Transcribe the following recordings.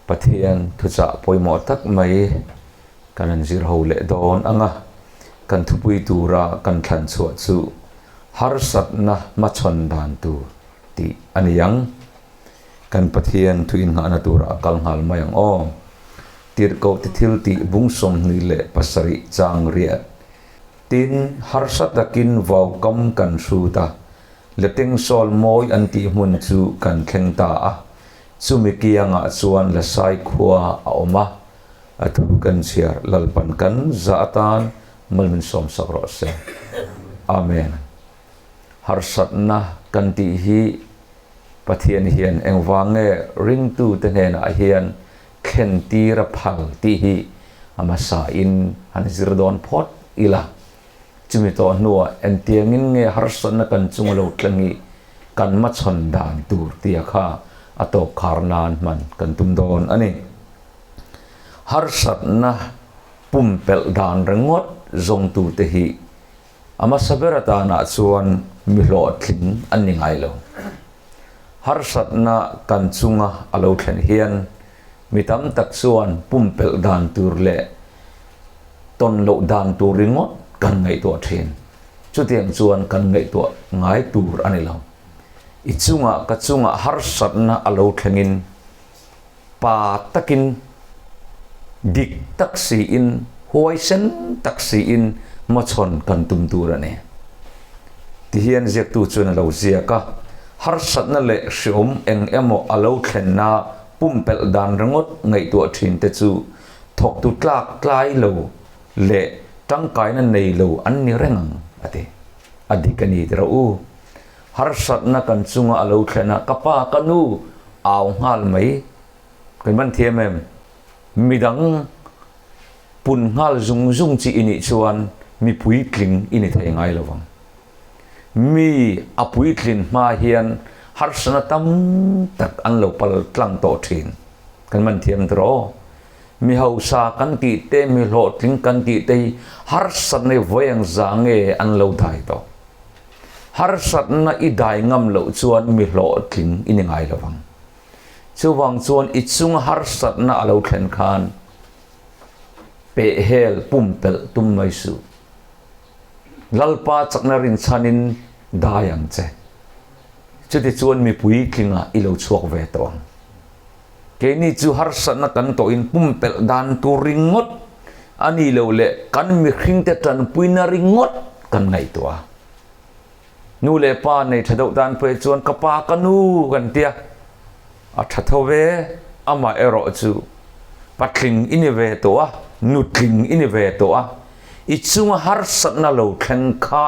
Pathian thuchah pawimawh tak mai kan han zir ho leh dawn ang a, kan thupui tura kan thlan chhuah chu harsatna hmachhawn dan tur tih a ni ang. Kan Pathian thu innghahna turah a kal nghal mai ang aw. Tirhkoh ti thil tih bung 27 chang riat. Tin, harsa takin vaukam kan hrut a, Letengsawl mawi an tih hmun chu kan thleng ta a, chumi kiangah chuan Lasai khua a awm a, a thu kan chhiar Lalpan kan zah atan mal min sawmsak rawh se. Amen. Harsatna kan tih hi Pathian hian engvang nge ringtute hnenah hian thlen tir a phal tih hi a hmasain han zir dawn phawt ila. Chumi tawh hnuah engtiangin nge harsatna kan chunga lo thleng hi kan hmachhawn dan tur tia kha a tawp khar nan hman kan tum dawn a ni. Harsatna pumpelh dan ringawt zawngtute hi a hmasa ber atanah chuan mi hlawhtling an ni ngai lo. Harsatna kan chunga a lo thlen hian mi tam tak chuan pumpelh dan tur leh tawn loh dan tur ringawt kan ngaihtuah thin. Chutiang chuan kan ngaihtuah ngai tur a ni lo. I chungah ka chungah harsatna a lo thlengin pa takin, dik tak siin, huaisen tak siin hmachhawn kan tum tur a ni. Tihian ziaktu chuan a lo ziak a, harsatna leh hriawm eng emaw a lo thlenna pumpelh dan ringawt ngaihtuah thin te chu thawktu tlak tlai lo leh tangkaina nei lo an ni reng ang, a ti. A dik a ni ti rawh u. Harsatna kan chunga a lo thlen a, ka pa, ka nu au nghal mai. Kan van thiam em? Midang pun nghal zung zung chi i nih chuan mi puitling i ni thei ngai lo vang. Mi a puitlin hma hian harsatna tam tak an lo pal tlang tawh thin. Kan van thiam tawh aw. Mi hausa kan tih te, mi hlawhtling kan tih te hi harsatna i vawi ang za nge an lo dai tawh. Harsatna i dai ngam loh chuan mi hlawhtling i ni ngai lo vang. Chuvang chuan i chunga harsatna a lo thlen khan pehhel pumpelh tum mai suh. Lalpa chakna rinchhanin dai ang che. Chutichuan mi puitlingah i lo chhuak ve tawh ang. Keini chu harsatna kan tawhin pumpelh dan tur ringawt a ni lo leh kan mihringte tanpuina ringawt kan ngaihtuah a. Nu leh pa nei tha deuh tan phei chuan ka pa ka nu kan tia, a tha tho ve, amah erawh chu patling i ni ve tawh a, nutling i ni ve tawh a, i chunga harsatna lo thleng kha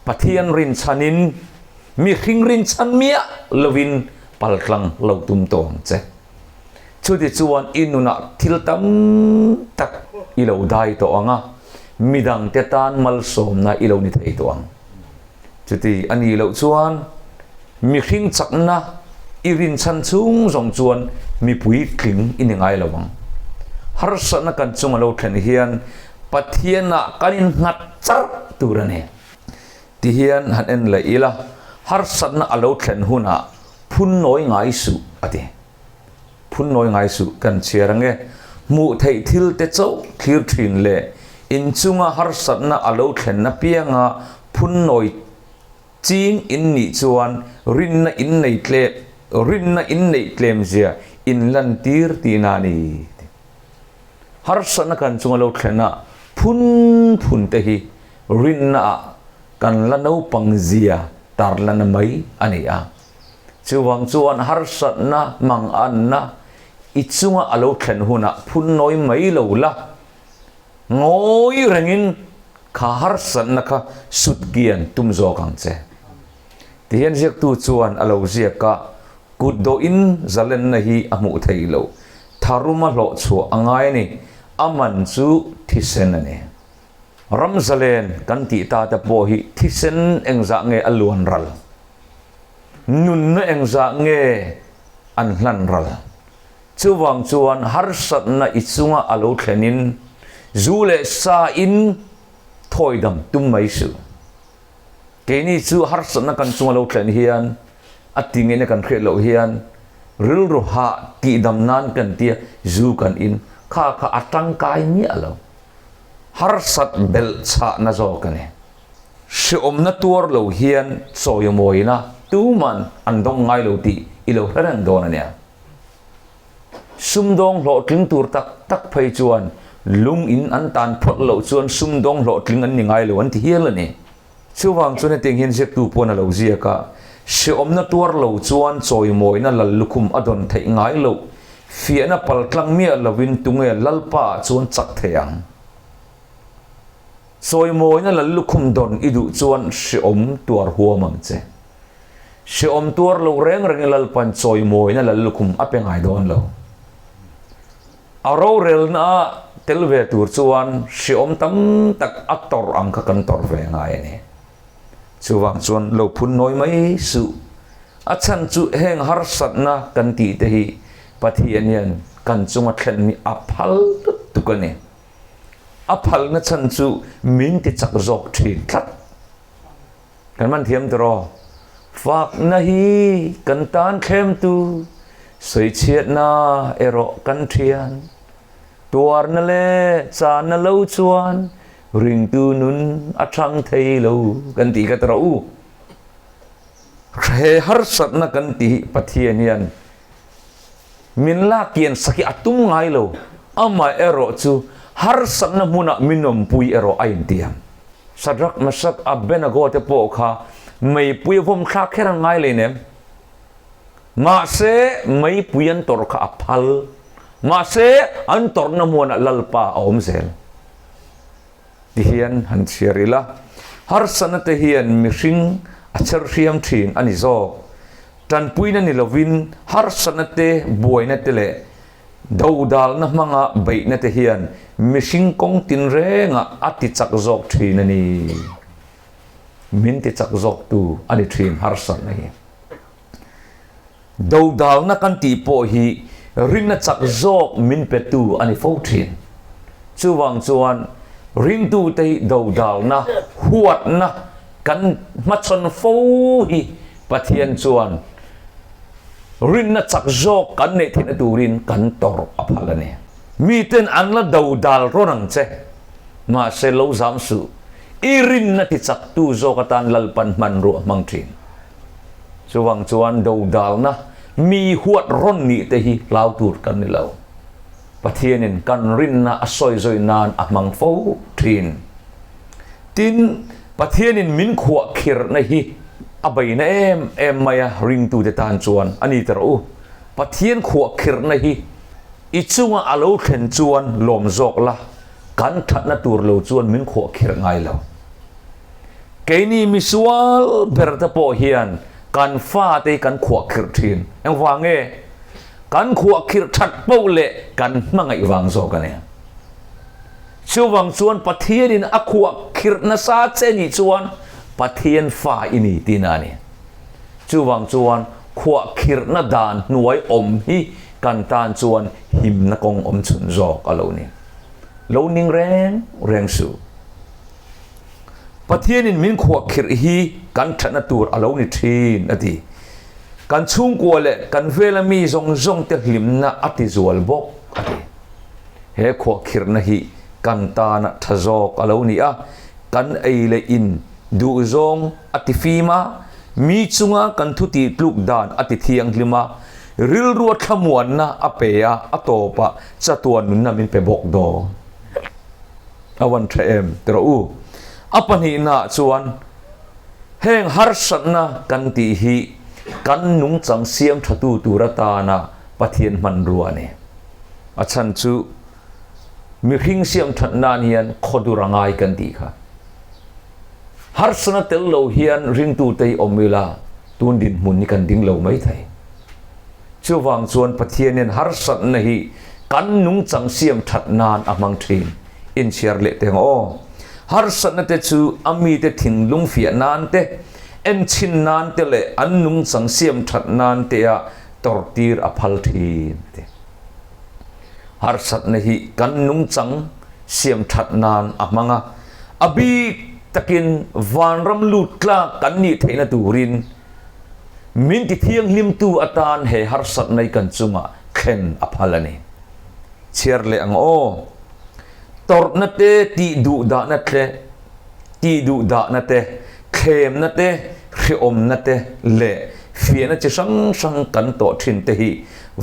Pathian rinchhanin mihring rinchhan miah lovin paltlang lo tum tawh ang che. Chuti chuan i nunah thil tam tak i lo dai tawh ang a, midangte tan malsawmna i lo ni thei tawh ang. Chuti a nih loh chuan mihring chakna i rinchhan chhung zawng chuan mipui tling i ni ngai lo ang. Harsatna kan chunga lo thlen hian Pathianah kan innghat char tur a ni. Tihian han en leh ila, harsatna a lo thlen hunah phun nawi ngai suh, a ti. Phun nawi ngai suh kan chhiar ange. Hmuh theih thil te chauh thlir thin leh inchunga harsatna a lo thlen apianga phun nawi ching in nih chuan rinna in nei tlem, rinna in neih tlem zia in lantir tihna a ni. Harsatna kan chunga lo thlen a, phun phun te hi rinna ah kan la naupang zia tarlana mai a ni a. Chuvang chuan harsatna manganna i chunga a lo thlen hunah phun nawi mai lo la, ngawi rengin kha harsatna kha sut kian tum zawk ang che. Tihian ziaktu chuan a lo ziak a, kut dawhin zalenna hi a hmuh theih loh. Tharuma hlawh chhuah a ngai a ni, a man chu thisen a ni. Ram zalen kan tih ta te pawh hi thisen engzah nge a luan ral? Nunna engzah nge an hlan ral? Chuvang chuan harsatna i chunga a lo thlenin zu leh sa in thawidam tum mai suh. Keini chu harsatna kan chunga lo thlen hian a ti ngeina kan hriat loh hian. Rilru hah tihdam nan kan tia zu kan in kha kha a tangkai miah lo. Harsat belh chhahna zawk a ni. Hreawmna tuar lo hian chawimawina tuman an dawng ngai lo tih i lo hre reng dawn a nia. Sumdawng hlawhtling tur tak tak phei chuan lung in an tan phawt loh chuan sumdawng hlawhtling an ni ngai lo an ti hial a ni. Chuvang chuan hetiang hian ziaktu pawn a lo ziak a, Hreawmna tuar lo chuan chawimawina lal lukhum a dawn theih ngai loh, fiahna paltlang miah lovin tunge Lalpa ah chuan chak thei ang? Chawimawina lal lukhum dawn i duh chuan hreawm tuar huam ang che. Hreawm tuar lo reng rengin Lalpan chawimawina lal lukhum a pe ngai dawn lo. A rorelna ah tel ve tur chuan hreawm tam tak a tawrh ang kha kan tawrh ve ngai a ni. Chuvang chuan lo phun nawi mai suh. A chhan chu heng harsatna kan tih te hi Pathian hian kan chunga thlen mi a phal lutuk a ni. A phalna chhan chu min ti chak zawk thin tlat. Kan man thiam tawh. Fakna hi kan tan thlemtu, sawichhiatna erawh kan thian. Tuarna leh channa lo chuan ringtu nun a thang thei lo kan tih kha tawh u. He harsatna kan tih hi Pathian hian Min lak kian sak hi a tum ngai lo, amah erawh chu harsatna hmunah min awmpui erawh a intiam. Shadrach, Meshach, Abednego te pawh kha meipui a vawm thlak kher an ngai leinem. Mahse, meipui an tawrh kha a phal. Mahse, an tawrhna hmuanah Lalpa a awm zel. Ti hian han chhiar ila, harsatna te hian mihring a cher hriam thin a ni zawk. Tanpuina ni lovin harsatna te, buaina te leh dodalna hmanga beihna te hian mihring kawng tinrengah a ti chak zawk thin a ni. Min ti chak zawktu a ni thin harsatna hi. Dodalna kan tih pawh hi rinna chak zawk min petu a ni fo thin. Chuvang chuan ringtute hi dodalna, huatna kan hmachhawn fo hi Pathian chuan rinna chak zawk kan neih theihna turin kan tawrh a phal a ni. Miten an la dodal rawn ang che, mahse lo zam suh, i rinna ti chaktu zawk atan Lalpan hmanrua hmang thin. Chuvang chuan dodalna mi huat rawn nih te hi hlau tur kan ni lo. Pathianin kan rinna a sawi zawi nan a hmang fo thin. Tin, Pathianin min khuah khirhna hi a beina em em mai a, ringtute tan chuan a ni ta rawh u. Pathian khuah khirhna hi i chunga a lo thlen chuan lawm zawk la, kan thatna tur lo chuan min khuah khirh ngai lo. Keini misual ber te pawh hian kan fate hi kan khuah khirh thin. Engvang nge? Kan khuah khirh that poh leh kan hmangaih vang zawk a ni. Chuvang chuan Pathianin a khuah khirh nasa che nih chuan Pathian fa i ni tihna a ni. Chuvang chuan khuah khirhna dan hnuai awm hi kan tan chuan himna kawng awm chhun zawk a lo ni. Lo ning reng reng suh. Pathianin min khuah khirh hi kan thatna tur a lo ni thin a ti. Kan chhungkua leh kan vela mi zawng zawng te hlimna a ti zual bawk a ti. He khuahkhirhna hi kan tana tha zawk a lo ni a, kan ei leh in duhzawng a ti fim a, mi chunga kan thu tih tluk dan a ti thianghlim a, rilrua thlamuanna a pe a, a tawpah chatuan nunna min pe bawk dawn. A van tha em ti rawh u. A pahnihnaah chuan heng harsatna kan tih hi kan nungchang siam thatu tur atana Pathian hmanrua a ni. A chhan chu mihring siam that nan hian khawdur a ngai kan tih kha. Harsana tel lo hian ringtute hi awm ila tun dinhmun hi kan ding lo mai thei. Chuvang chuan Pathian hian harsatna hi kan nungchang siam that nan a hmang thin. Inchhiar leh teng aw. Harsatna te chu a mite thinlung fiah nan te, enchhin nan te leh an nungchang siam that nan te ah tawrhtir a phal thin a ti. Harsatna hi kan nungchang siam that nan a hmang a, a bik takin vanram lut tlak kan nih theihna turin. Min tithianghlimtu atan he harsatna hi kan chungah thlen a phal a ni. Chhiar leh ang aw. Tawrhna te, tihduhdahna tle, tihduhdahna te, thlemna te, hrehawmna te leh fiahna chi hrang hrang kan tawh thin te hi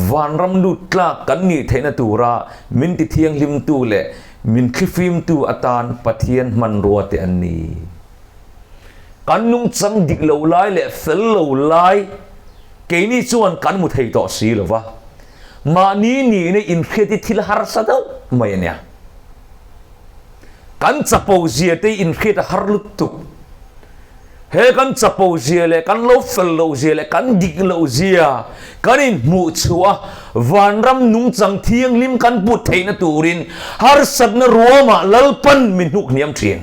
vanram lut tlak kan nih theihna tura min tithianghlimtu leh min thlifimtu atan Pathian hmanrua te an ni. Kan nungchang dik lo lai leh fel lo lai keini chuan kan hmu thei tawh si lo va, mahni nihna inhriat hi thil harsa deuh mai a nia. Kan chapo zia te inhriat a har lutuk. He kan chapo zia leh kan lo fel loh zia leh kan dik loh zia kan inhmuh chhuah a, vanram nungchang thianghlim kan put theihna turin harsatna ruamah Lalpan min hnuk hniam thin.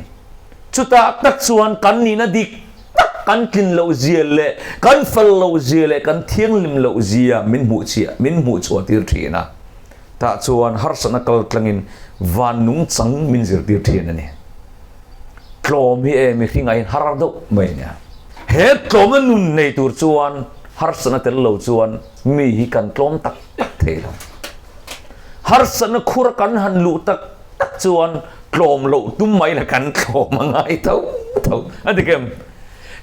Chutah tak chuan kan nihna dik tak kan tlin loh zia leh kan fal loh zia leh kan thianghlim loh zia min hmuh chhiah min hmuh chhuah tir thin a. Tah chuan harsatna kal tlangin van nungchang min zirtir thin a ni. Tlawm hi e mihring ah hian har deuh mai a nia. He tlawmna nun nei tur chuan harsatna tel lo chuan mi hi kan tlawm tak tak thei lo. Harsatna khur a kan han luh tak tak chuan tlawm loh tum mai la kan tlawm a ngai tho tho a ti kem.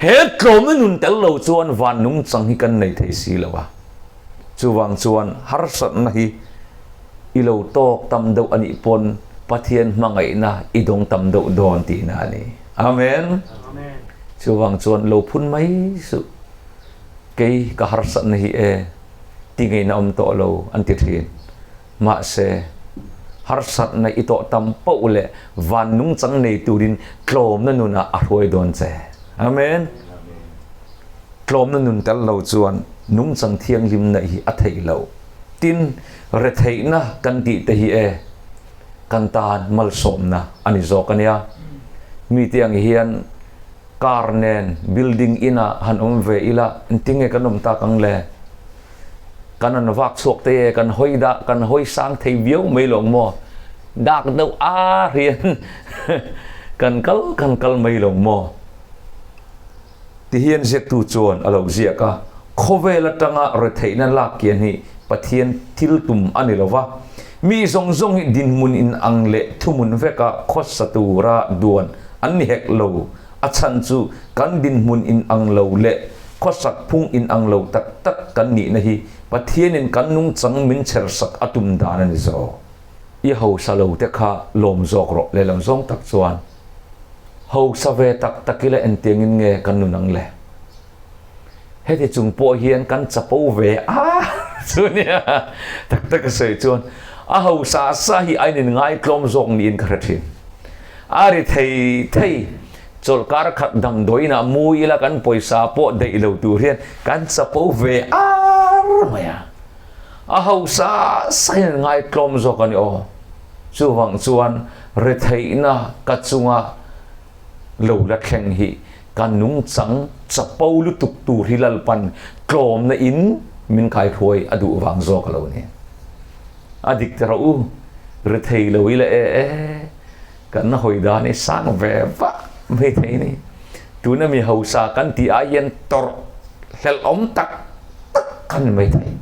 He tlawmna nun tel lo chuan van nungchang hi kan nei thei si lo a. Chuvang chuan harsatna hi i lo tawk tam deuh a nih pawn Pathian hmangaihna i dawng tam deuh dawn tihna a ni. Amen. Chuvang chuan lo phun mai suh. Kei ka harsatna hi e ti ngeina awm tawh lo an ti thin. Mahse, harsatna i tawh tam poh leh van nungchang nei turin tlawmna nunah a hruai dawn che. Amen. Tlawmna nun tel lo chuan nungchang thianghlim neih hi a theih loh. Tin, retheihna kan tih te hi e kan tan malsawmna a ni zawk a nia. Mite ang hian car nen building inah han awm ve ila engtinge kan awm tak ang le? Kan an vak chhuak te e, kan hawi dah, kan hawi sang thei viau mai lo ang maw? Dak deuh ar hian kan kal kan kal mai lo ang maw? Ti hian ziaktu chuan a lo ziak a, Khawvel atanga retheihna lak kian hi Pathian thil tum a ni lo va, mi zawng zawng hi dinhmun inang leh thuhmun veka khawsa tura duan an ni hek lo. A chhan chu kan dinhmun inang lo leh khawsak phung inang lo tak tak kan nihna hi Pathianin kan nungchang min chhersak a tum dan a ni zawk. I hausa lo te kha lawm zawk rawh lehlam zawng tak chuan hausa ve tak tak ila engtiangin nge kan nun ang le? Heti chung pawh hian kan chapo ve a chu nia tak tak a sawi chuan a hausa sa hi a inin ngaitlawm zawk niin ka hre thin. A ri thei thei chawlhkar khat damdawiinah mu ila kan pawisa pawh daih lo tur hian kan chapo ve ar mai a. A hausa sa hian an ngaitlawm zawk a ni aw. Chuvang chuan retheihna ka chunga lo la thleng hi ka nungchang chapo lutuk tur hi Lalpan tlawmna in min kaihruai a duh vang zawk a lo ni. A dik ta rawh u, rethei lo ila e e, kan hawi dan hi sang ve vah mai thei ni. Tuna mi hausa kan tih ai hian tawrh hlelhawm tak tak kan ni mai thei.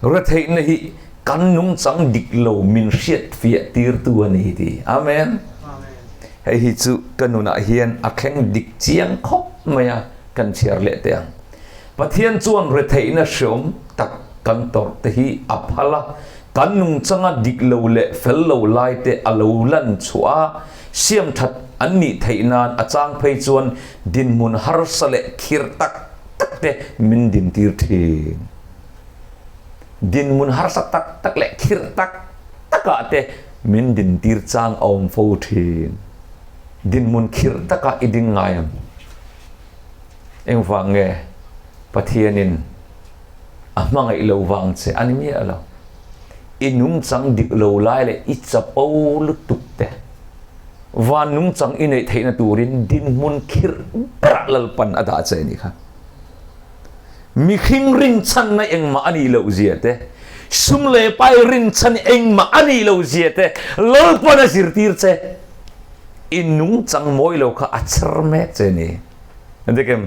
Retheihna hi kan nungchang dik lo min hriat fiah tirtu a ni ti. Amen. Hei hi chu ka nunah hian a thleng dik chiang khawp mai a, kan chhiar leh teh ang. Pathian chuan retheihna hreawm tak kan tawrh te hi a phal a, kan nungchanga dik lo leh fel lo lai te a lo lan chhuah a, siam that an nih theih nan a chang phei chuan dinhmun harsa leh khirh tak tak te min dintir thin. Dinhmun harsa tak tak leh khirh tak takah te min dintir chang a awm fo thin. Dinhmun khirh takah i ding ngai ang. Engvang nge Pathianin a hmangaih lo vang che a ni miah lo. I nungchang dik lo lai leh i chapo lutuk te van nungchang i neih theihna turin dinhmun khirh berah Lalpan a dah che a nih kha. Mihring rinchhanna engmah a nih loh zia te, sum leh pai rinchhan engmah a nih loh zia te Lalpan a zirtir che. I nungchang mawi lo kha a chher mek che ni. An ti kem?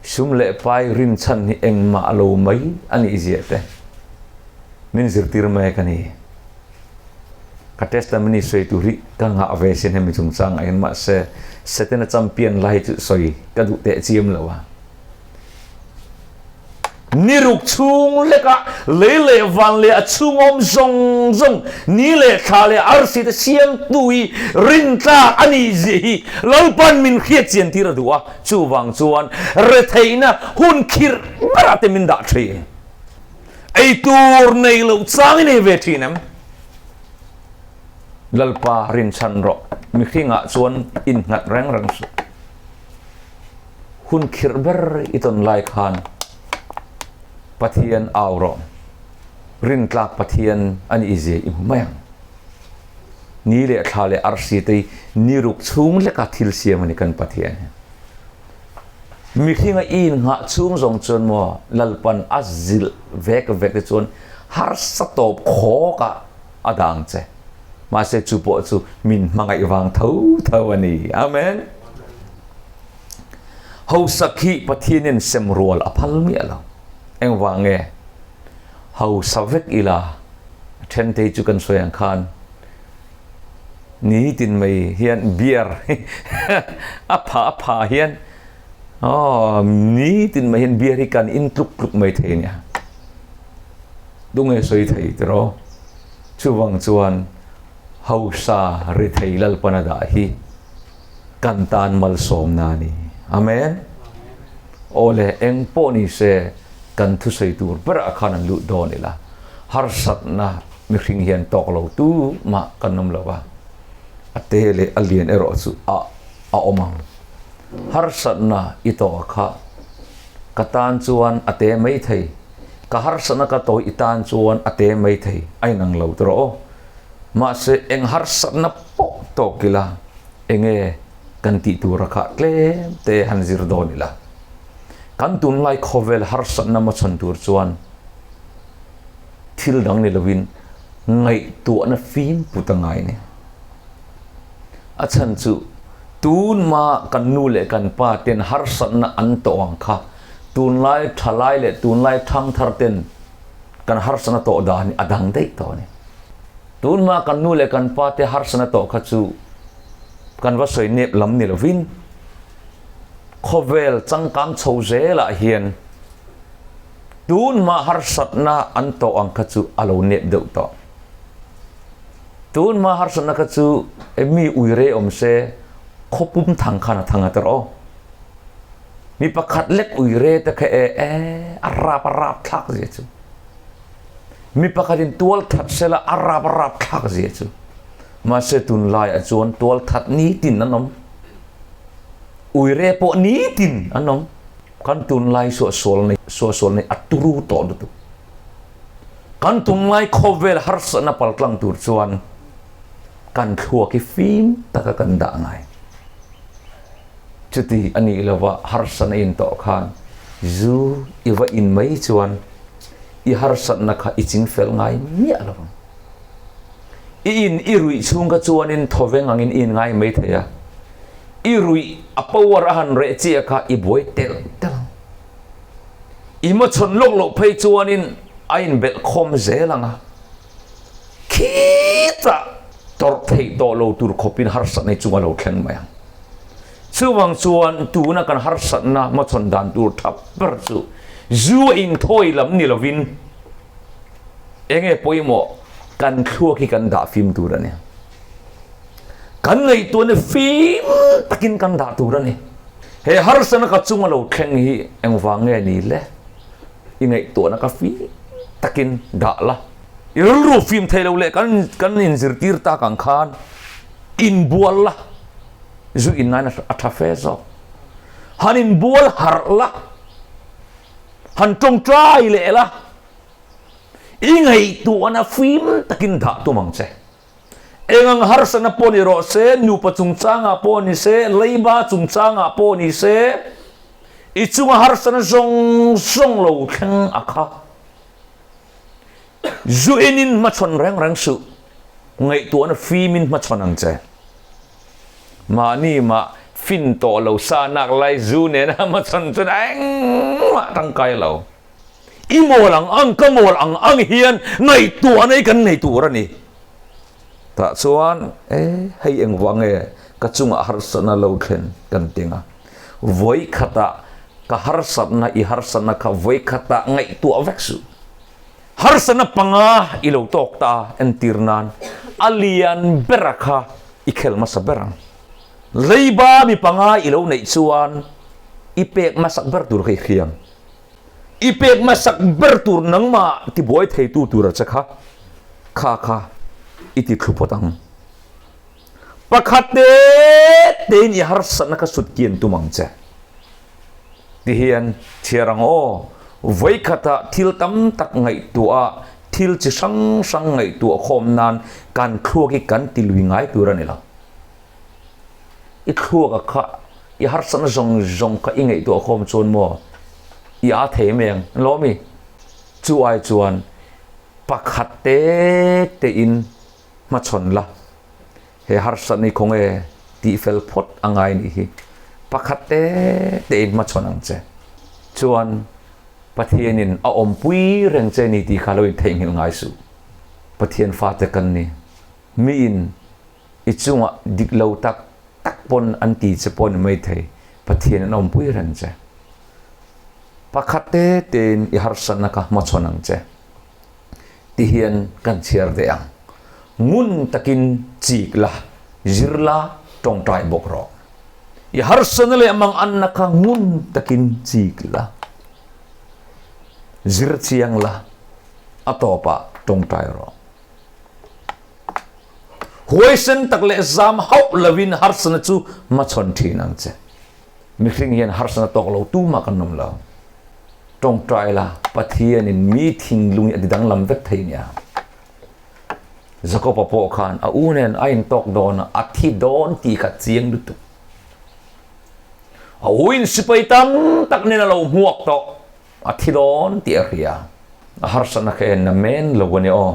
Sum leh pai rinchhan hi engmah lo mai a nih ziah te min zirtir mek a ni. Ka testimony sawi tur hi ka ngah ve sin hemi chungchang ah hian mahse Setana champion lai chu sawi ka duh teh chiam lo a. Ni ruk chhung lekah lei leh van leh a chhung awm zawng zawng, ni leh thla leh arsi te siamtu hi rintlak a nih zia hi Lalpan min hriat chian tir a duh a, chuvang chuan retheihna hun khirh berah te min dah thin. Ei tur nei loh chang i nei ve thin em? Lalpa rinchhan rawh, mihringah chuan innghat reng reng suh. Hun khirh ber i tawn lai khan Pathian au rawh. Rintlak Pathian a nih zia i hmu mai ang. Ni leh thla leh arsi te hi ni ruk chhung leka thil siam a ni kan Pathian hi. Mihringa i innghah chhung zawng chuan maw Lalpan a zilh vek vek te chuan harsa tawp khawk ah a dang che. Mahse chu pawh chu min hmangaih vang tho tho a ni. Amen. Hausak hi Pathianin sem rual a phal miah lo. Engvang nge? Hausa vek ila then te hi chu kan sawi ang khan nitin mai hian beer a pha a pha hian aw nitin mai hian beer hi kan in tluk tluk mai thei nia. Tunge sawi thei tiraw? Chuvang chuan hausa rethei Lalpana dah hi kan tan malsawmna a ni. Amen. Awle, eng pawh ni se kan thusawi tur berah khan an lut dawn ila, harsatna mihring hian tawk lo tu mah kan awm lo va, a te leh a lian erawh chu a a awm ang. Harsatna i tawh kha ka tan chuan a te mai thei, ka harsatna ka tawh i tan chuan a te mai thei a inang lo tawh rawh aw. Mahse, eng harsatna pawh tawk ila, enge kan tih tura kha tlem te han zir dawn ila. Kan tunlai khawvel harsatna machhawn tur chuan thil dang ni lovin ngaihtuahna fim put a ngai ni. A chhan chu tunma kan nu leh kan pa ten harsatna an tawh ang kha tunlai thalai leh tunlai thangthar ten kan harsatna tawh dan hi a dang daih tawh a ni. Tunhma kan nu leh kan pa te harsatna tawh kha chu kan va sawi nep lam ni lovin khawvel changkang chho zelah hian tunhma harsatna an tawh ang kha chu a lo nep deuh tawh. Tunhma harsatna kha chu mi uire awm se khawpum thang khan a thang a tawrh aw. Mi pakhat lek uire te kha e e a rap a rap thlak zia chu. Mi pakhatin tual that sela a rap a rap thlak zia chu. Mahse tunlaiah chuan tual that nitin an awm. Uire pawh nitin an awm. Kan tunlai suahsual nei suahsual nei a turu tawh lutuk. Kan tunlai khawvel harsatna paltlang tur chuan kan thluak hi fim taka kan dah ngai. Chuti a nih lova harsatna in tawh khan zu i va in mai chuan i harsatna kha i ching fel ngai miah lo ang. I in i ruih chhung kha chuanin thawveng angin i in ngai mai thei a, i ruih a power a han reh chiah kha i buai telh telh ang. I machhawn lawk loh phei chuanin a inbelh khawm zel ang a, khitah tawrh theih tawh lo tur khawpin harsatna hi chung a lo thleng mai ang. Chuvang chuan tuna kan harsatna hmachhawn dan tur tha ber chu zu a inthawi lam ni lovin enge pawimawh kan thluak hi kan dah fim tur a ni. Kan ngaihtuahna fim takin kan dah tur a ni. He harsatna ka chunga lo thleng hi engvang nge ni le? I ngaihtuahna ka fim takin dah la. I rilru fim thei lo leh kan kan inzirtir tak ang khan inbual la, zu in nain a tha fe zawk. Han inbual harh la, han tawngtai leh la, i ngaihtuahna fim takin dah tum ang che. Eng ang harsatna pawh ni rawh se, nupa chungchangah pawh ni se, leiba chungchangah pawh ni se, i chunga harsatna zawng zawng lo thleng a kha. Zu inin hmachhawn reng reng suh, ngaihtuahna fimin hmachhawn ang che. Mahni mah fin tawh lo sa nak lai zu nena hmachhawn chuan engmah tangkai lo. I mawl ang ang, ka mawl ang ang hian ngaihtuahna hi kan nei tur a ni. Tah chuan, E, hei engvang nge ka chungah harsatna lo thlen kan ti ang a. Vawikhatah ka harsatna, i harsatna kha vawikhatah ngaihtuah vek suh. Harsatna panga i lo tawk ta a, entir nan a lian bera kha i khel hmasa ber ang. Leiba mi panga i lo neih chuan i pek hmasak ber tur kha i hriam. I pek hmasak ber tur nangmah tibuai theitu tura che kha, kha kha i ti thlu phawt ang. Pakhat te tein i harsatna kha sut kian tum ang che. Tihian chhiar ang aw, vawikhatah thil tam tak ngaihtuah a, thil chi hrang hrang ngaihtuah khawm nan kan thluak hi kan ti lui ngai tur a ni lo. I thluak a kha, i harsatna zawng zawng kha i ngaihtuah khawm chuan maw i aa thei mai ang, an lawm i? Chu ai chuan pakhat te tein hmachhawn la, he harsatna hi khawnge tih fel phawt a ngai nih hi, pakhat te tein hmachhawn ang che. Chuan Pathianin a awmpui reng che ni tih kha lo intheihnghilh ngai suh. Pathian fate kan ni. Miin I chungah dik lo tak tak pawn an ti che pawh ni maithei, Pathian an awmpui reng che. Pakhat te tein i harsatna kha hmachhawn ang che. Ti hian kan chhiar ve ang. Ngun takin chik la, zir la, tawngtai bawk rawh. I harsatna leh manganna kha ngun takin chik la, zir chiang la, a tawpah tawngtai rawh. Huaisen tak leh zam hauh lovin harsatna chu hmachhawn thin ang che. Mihring hian harsatna tawk lo tumah kan awm lo. Tawngtai la, Pathianin mi thinlung hi a ti danglam vek thei nia. Jakob-a pawh khan a u nen a intawk dawn a, a thi dawn tih kha chiang lutuk. A u in sipai tam tak nen a lo hmuak tawh, a thi dawn tih a hria. A harsatna kha en na men lo a ni aw.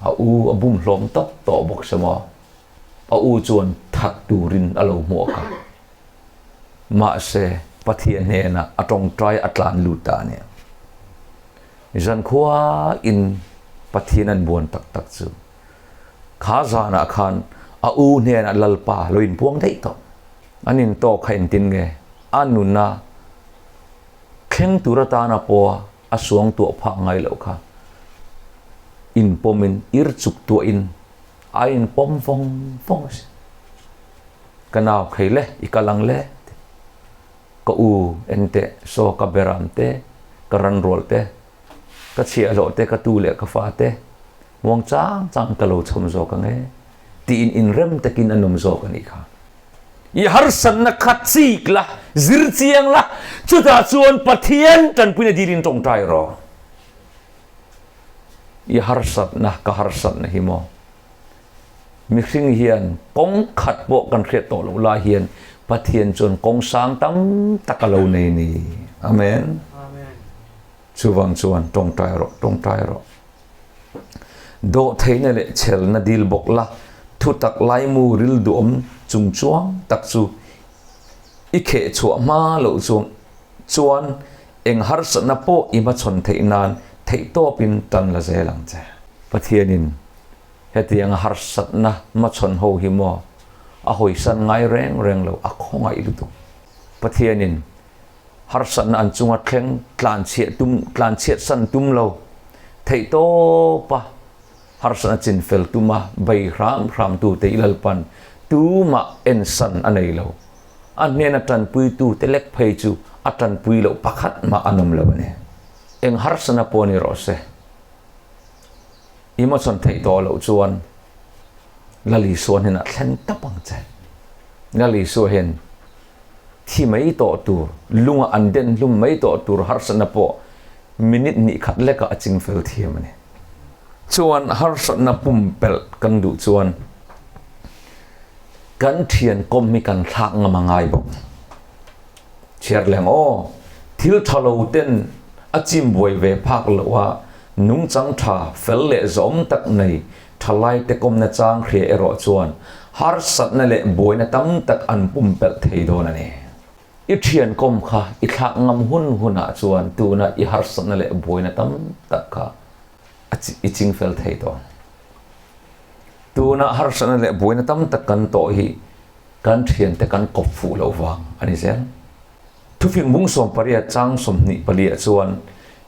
A u a bum hlawm tawp tawh bawk se maw? A u chuan that turin a lo hmuak a. Mahse, Pathian hnenah a tawngtai a tlan lut ta a ni. Zankhua in Pathian an buan tak tak chu kha zanah khan a u hnenah Lalpa lo inpuang daih tawh. An intawk kha engtin nge a nuna thleng tur atana pawha a suang tuah phah ngai loh kha inpawmin ir chuk tuahin a inpawm vawng vawng a sin. Ka nau khei le, i kal ang le ti. Ka u enteh saw ka beram te, ka ranrual te, ka chhiahhlawh te, ka tu leh ka fa te muang chang chang ka lo chhawm zawk ang e tiin inrem takin a num zawk a nih kha. I harsatna kha chik la, zir chiang la, chutah chuan Pathian tanpuina dilin tawngtai rawh. I harsatna ka harsatna hi maw? Mihring hian kawng khat pawh kan hriat tawh loh lai hian Pathian chuan kawng sang tam tak a lo nei ni. Amen. Chuvang chuan tawngtai rawh, tawngtai rawh. Dawhtheihna leh chhelna dil bawk la, thutak laimu ril duhawm chung chuang tak chu i kheh chhuah hma loh chuang chuan eng harsatna pawh i hmachhawn theih nan theihtawpin tan la zel ang che. Pathianin hetianga harsatna hmachhawn ho hi maw a hawisan ngai reng reng lo, a khawngaih lutuk. Pathianin Harsatna an chunga thleng tlanchhiat tum tlanchhiat san tum lo theihtawpa harsatna chinfel tuma bei hram hram tute i Lalpan tumah ensan a nei lo. A hnena tanpuitu te lek phei chu a tanpui loh pakhat mah an awm lo a ni. Eng harsatna pawh ni rawh se, i hmachhawn theih tawh loh chuan Lal Isua hnenah thlen tap ang che. Lal Isua hian Thi mai tawh tur, lunga an den hlum mai tawh tur harsatna pawh minute hnih khat lekah a ching fel thiam a ni. Chuan harsatna pumpelh kan duh chuan kan thian kawm hi kan thlak ngam a ngai bawk. Chhiar leng aw, thil tha lo ten a chim buai ve phak loh a, nungchang tha, fel leh zawm tak nei thalai te kawmna chang hria erawh chuan. harsatna leh buaina tam tak an pumpelh thei dawn a ni. I thian kawm kha i thlak ngam hun hunah chuan tuna i harsatna leh buaina tam tak kha i chingfel thei tawh ang. Tuna harsatna leh buaina tam tak kan tawh hi kan thiante kan kawp fuh loh vang a ni zel. Thufing bung 18 chang 24ah chuan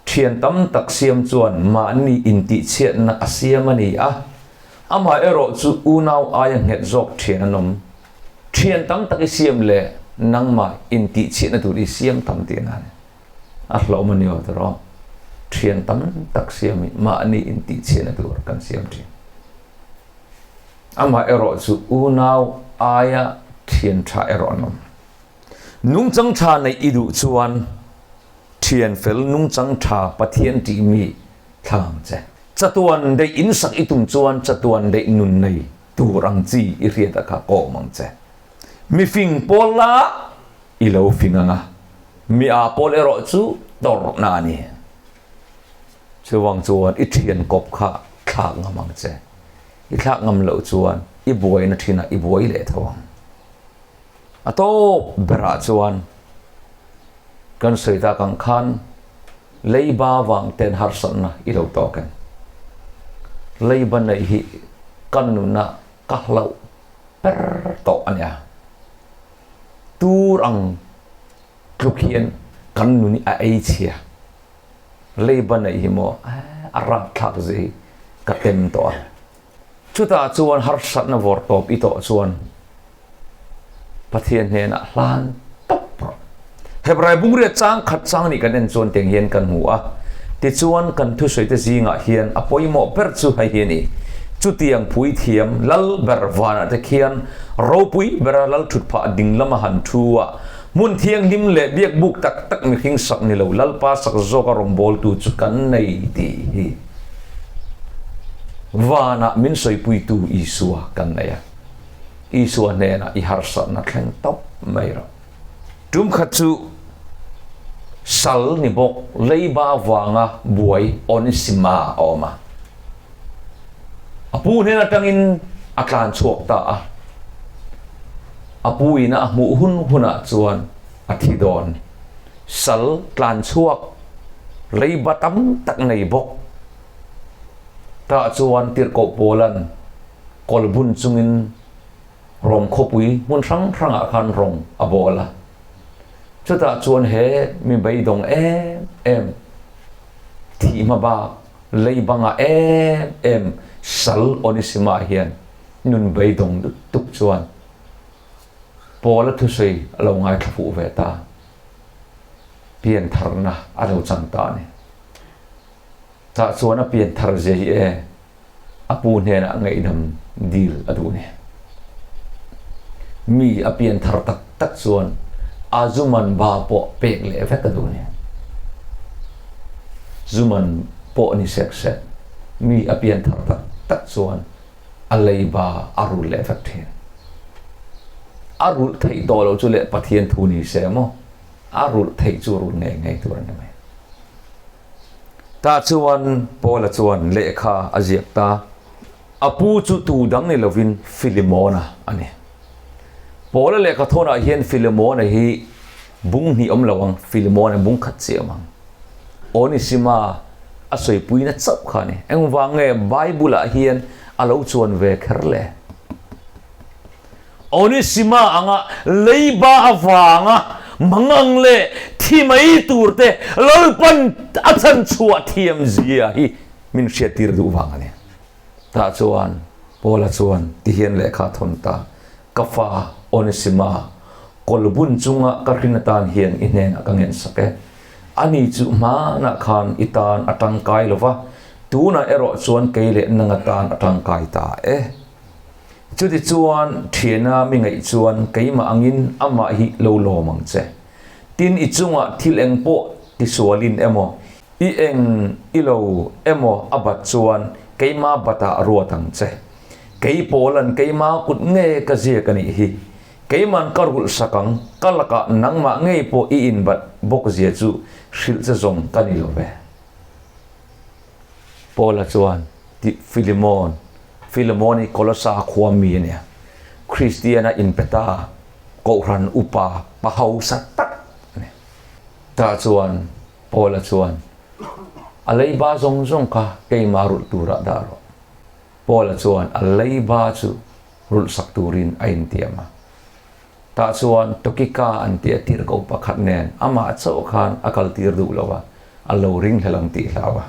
thian tam tak siam chuan mahni intihchhiatna a siam a ni a, amaherawh chu unau aia nghet zawk thian an awm. Thian tam tak i siam leh nangmah intihchhiatna tur i siam tam tihna a ni. A hlawm a ni aw tiraw? Thian tam tak siam hi mahni intihchhiatna tur kan siam thin. Amaherawh chu unau aia thian tha erawh an awm. Nungchang tha neih i duh chuan thian fel nungchang tha Pathian tih mi thlang ang che. Chatuan deih in sak i tum chuan chatuan deih nun nei tur ang chi i hriat a kha kawm ang che. Mi fing pawl la i lo fing ang a, mi aa pawl erawh chu tawrhna a ni. Chuvang chuan i thian kawp kha thlak ngam ang che. I thlak ngam loh chuan i buaina thinah i buai leh tho ang. A tawp berah chuan kan sawi tak ang khan leiba vang ten harsatna i lo tawk em? Leiba neih hi kan nuna ka hlauh ber tawh a nia. Tur ang tluk hian kan nun hi a ei chhia. Leiba neih hi maw a rapthlak zia hi ka tem tawh a. Chutah chuan harsatna vawr tawp i tawh chuan Pathian hnenah hlan tawp rawh. Hebrai bungriat chang khat chang nih kan en chuan tiang hian kan hmu a, tichuan kan thusawite zingah hian a pawimawh ber chu hei hi a ni, Chutiang puithiam lal ber vanah te khian ropui bera lal thut phah ding lama han thu a, hmun thianghlim leh biakbuk tak tak mihring sak ni lo Lalpa sak zawka rawngbawltu chu kan nei tih hi. Vanah min sawipuitu Isua kan nei a, Isua hnenah i harsatna thleng tawp mai rawh. Tum khat chu sal ni bawk leiba vanga buai Onisima a awm a, a pu hnen atangin a tlan chhuak ta a, a pu ina a hmuh hun hunah chuan a thi dawn. Sal tlan chhuak leiba tam tak nei bawk. Tah chuan tirhkoh Paula'n kawl bun chungin Rom khawpui hmun hrang hrangah khan rawng a bawl a. Chutah chuan he mi beidawng em em, thih hma bak, leiba ngah em em sal Onisima hian nun beidawng lutuk chuan Paula thusawi a lo ngaithla fuh ve ta. Piantharna a lo chang ta a ni. Tah chuan a pianthar zia hi e a pu hnenah ngaihdam dil a duh ni. Mi a pianthar tak tak chuan a zuman ba pawh pek leh vek a duh ni. Zuman pawh ni sek sek, mi a pianthar tak tak chuan a leiba a rulh leh vek thin. A rulh theih tawh loh chu leh Pathian thu ni se maw, a rulh theih chu rulh ngei ngei tur a ni mai. Tah chuan Paula chuan lehkha a ziak ta, a pu chu tu dang ni lovin Filimona a ni. Paula lehkha thawnah hian Filimona hi bung hnih awm lo ang, Filimona bung khat chiah awm ang. Onisima a sawipuina chauh kha a ni. Engvang nge Bible-ah hian a lo chuan ve kher le? Onisima anga leiba avanga mangang leh thi mai turte Lalpan a chhan chhuah thiam zia hi min hriattir duh vang a ni. Tah chuan Paula chuan tihian lehkha a thawn ta, Ka fa Onisima, kawlbun chunga ka hrin atan hian i hnenah ka ngensak e. Ani chu hmanah khan i tan a tangkai lo va, tunah erawh chuan kei leh nang atan a tangkai ta e. Chutichuan thiana mi ngaih chuan keimah angin amah hi lo lawm ang che. Tin, i chungah thil eng pawh tisualin emaw, i eng i lo emaw a bat chuan keimah batah ruat ang che. Kei Paula'n keimah kut nge ka ziak a nih hi. Keiman ka rulh sak ang, ka lakah nangmah ngei pawh i inbat bawk zia chu hrilh che zawng ka ni lo ve. Paula chuan, Ti Filimon, Filimon hi Kolosa khua mi a nia. Kristiana inpe ta Kohhran upa pa hausa tak a ni. Tah chuan Paula chuan, A leiba zawng zawng kha keimah rulh turah dah rawh. Paula chuan a leiba chu rulhsak turin a intiam a. Tah chuan Tokika an tih a tirhkoh pakhat nen amah chauh khan a kaltir duh lo a, a lo ringhlel ang tih hlau a.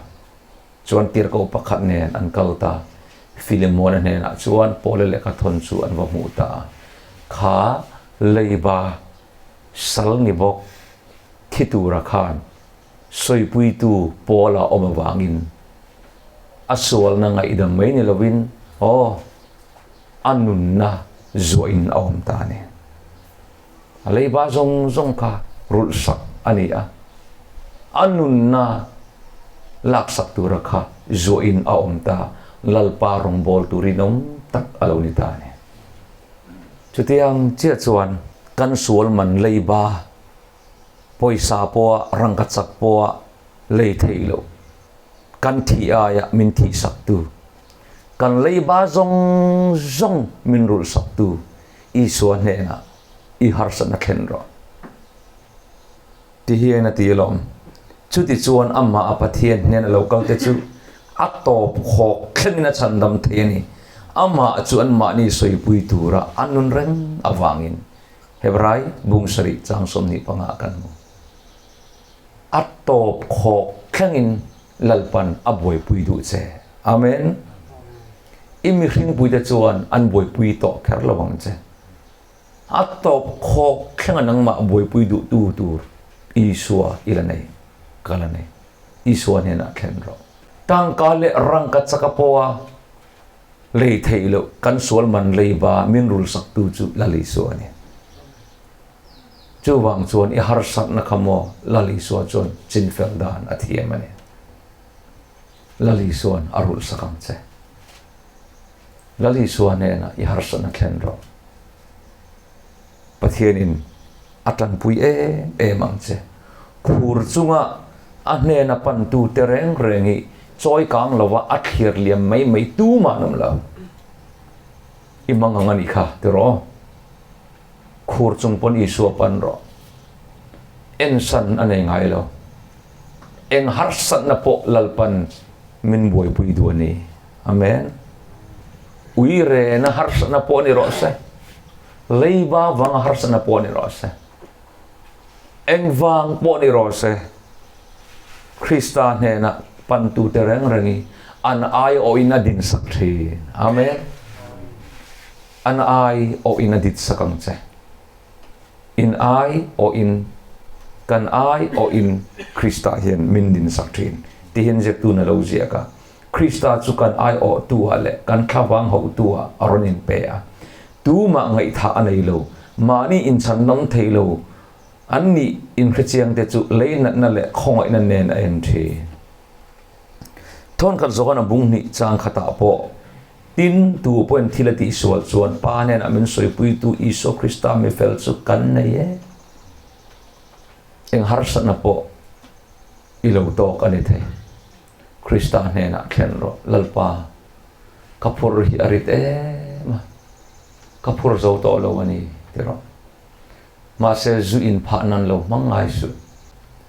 Chuan tirhkoh pakhat nen an kal ta. Filemona hnenah chuan Paula lehkha thawn chu an va hmuh ta a. Kha leiba sal ni bawk thi tura khan sawipuitu Paula awm avangin a sualna ngaihdam mai ni lovin aw a nunna zuahin a awm ta a ni. A leiba zawng zawng kha rulhsak a ni a, a nunna laksak tura kha zuahin a awm ta, Lalpa rawngbawltu rinawm tak a lo ni ta a ni. Chutiang chiah chuan kan sual man leiba, pawisa pawha rangkachak pawha lei theih loh, kan thih aia min thihsaktu, kan leiba zawng zawng min rulhsaktu Isua hnenah i harsatna thlen rawh. Ti hian a ti alawm. Chutichuan amah a Pathian hnen a lo kal te chu a tawp khawk thlengin a chhandam thei a ni. Amah chu anmahni sawipui tura a nun reng avangin Hebrai bung sarih chang 25 kan hmu. A tawp khawk thlengin Lalpan a buaipui duh che. Amen. I mihringpuite chuan an buaipui tawh kher lo ang che. A tawp khawk thlenga nangmah buaipui duhtu tur Isua i la nei, ka la nei. Isua hnenah thlen rawh. Tangka leh rangka chaka pawha lei theih loh kan sual man leiba min rulsaktu chu Lal Isua a ni. Chuvang chuan i harsatna kha maw Lal Isua chuan chinfel dan a thiam a ni. Lal Isua'n a rulhsak ang che. Lal Isua hnenah i harsatna thlen rawh. Pathianin a tanpui em em ang che. Khur chunga a hnena pantute reng reng hi chawi kang lova a thlir liam mai mai tumah an awm lo. I mang ang a nih kha ti rawh. Khur chung pawn Isua pan rawh. Ensan a nei ngai lo. Eng harsatna pawh Lalpan min buaipui duh a ni. Amen. Ui rena harsatna pawh ni rawh se. Leiba vanga harsatna pawh ni rawh se. Eng vang pawh ni rawh se. Krista hnena pantute reng rengi an ai awhin a dinsak thin. Amen. An ai awhin a ditsak ang che. In ai awhin, kan ai awhin Krista hian min dinsak thin tih hian ziaktun a lo ziak a. Krista chu kan ai awhtu ah leh kan thlavang hauhtu ah a rawn inpe a. Tumah ngaihthah a nei lo, mahni inchhan nawm thei lo an nih inhrechiangte chu lei natna leh khawngaihna nen a en thin. Thawnkhat zawhan a bung hnih chang khatah pawh Tin, tu pawhin thil a tihsual chuan Pa hnenah min sawipuitu Isua Krista mi fel chu kan nei e. Eng harsatna pawh i lo tawk a ni thei. Krista hnenah thlen rawh, Lalpa, ka phur hi a rit em a, ka phur zo tawh lo a ni, ti rawh. Mahse, zu inphah nan lo hmang ngai suh.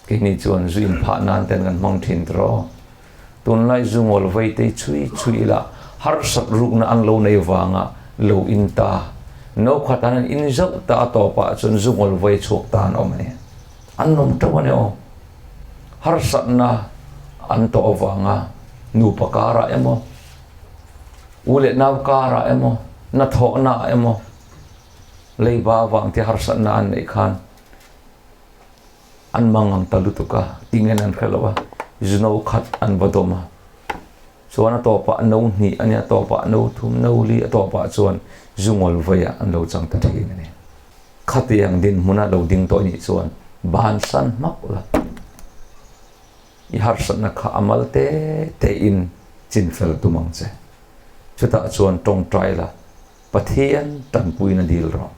Keini chuan zu inphah nan ten kan hmang thin tiraw. Tunlai zu ngawl vei te chhui chhui ila harsat rukna an lo nei vanga lo in ta. No khat an han in zauh ta a tawpah chuan zu ngawl vei chhuak ta an awm a ni. An awm teuh a ni aw. Harsatna an tawh avanga nupa karah emaw, u leh nau karah emaw, hnathawhnaah emaw, Leiba avang te harsatna an neih khan an mang ang ta lutuk a, tingen an hre lo a, zuno khat an va dawm a. Chuan a tawpah no hnih a nia, a tawpah no thum, no li, a tawpah chuan zu ngawl veiah an lo chang ta thin a ni. Khatiang dinhmuna lo ding tawh nih chuan bansan hmak la, i harsatna kha a mal te te in chinfel tum ang che. Chutah chuan tawngtai la. Pathian tanpuina dil rawh.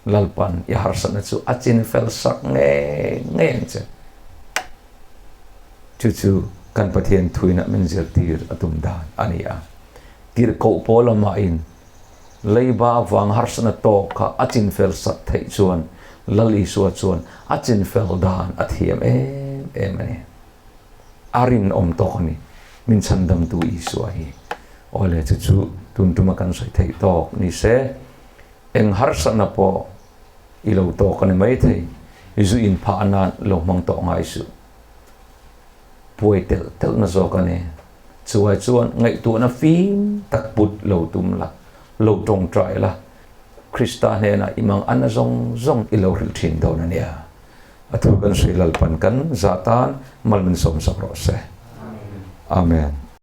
Lalpan i harsatna chu a chin fel sak ngei ngei ang che. Chu chu kan Pathian thuina min zirtir a tum dan a ni a. Tirhkoh pawl amahin. Leiba vang harsatna tawk kha a chinfel sak theih chuan Lal Isua chuan a chinfel dan a thiam em em a ni. A rinawm tawk a ni, min chhandamtu Isua hi. Awle chu chu tun tuma kan sawi theih tawk ni se, eng harsatna pawh i lo tawk a ni maithei, zu inphah nan lo hmang tawh ngai suh. Puai telh telhna zawk a ni. Chuai chuan ngaihtuahna fim tak put lo tum la, lo tawngtai la, Krista hnenah i mang ana zawng zawng i lo hrilh thin dawn a nia. A thu kan sawi Lalpan kan zah tan mal min sawmsak rawh se. Amen.